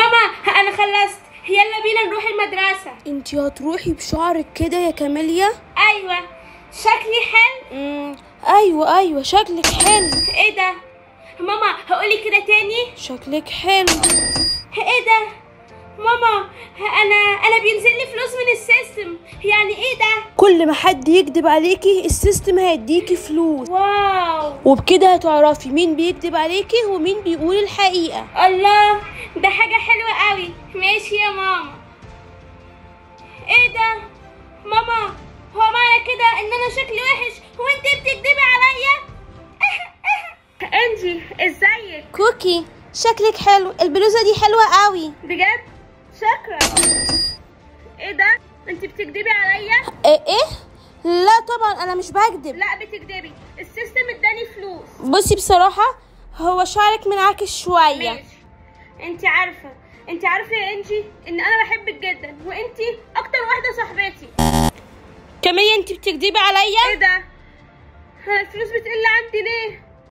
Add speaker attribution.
Speaker 1: ماما انا خلصت، يلا بينا نروح المدرسة.
Speaker 2: انتي هتروحي بشعرك كده يا كاميليا؟
Speaker 1: ايوه. شكلي حلو؟
Speaker 2: ايوه شكلك حلو.
Speaker 1: ايه ده ماما؟ هقولي كده تاني.
Speaker 2: شكلك حلو.
Speaker 1: ايه ده ماما؟ انا بينزل لي فلوس من ال system، يعني ايه ده؟
Speaker 2: كل ما حد يكذب عليكي ال system هيديكي فلوس.
Speaker 1: wow.
Speaker 2: وبكده هتعرفي مين بيكذب عليكي ومين بيقول الحقيقة.
Speaker 1: الله، ده حاجة حلوة قوي. ماشي يا ماما. ايه ده ماما؟ هو معنى كده ان انا شكلي وحش وانت بتكذبي عليا؟ انجي ازيك؟
Speaker 2: كوكي شكلك حلو، البلوزة دي حلوة قوي
Speaker 1: بجد. شكرا. ايه ده؟ انت بتكدبي عليا؟
Speaker 2: ايه؟ لا طبعا انا مش بكدب.
Speaker 1: لا بتكدبي، ال system اداني فلوس.
Speaker 2: بصي بصراحة هو شعرك منعكس شوية.
Speaker 1: ماشي. انت عارفه يا انجي ان انا بحبك جدا، وانت اكتر واحدة صاحبتي.
Speaker 2: كاميليا انت بتكدبي عليا؟
Speaker 1: ايه ده؟ الفلوس بتقل عندي ليه؟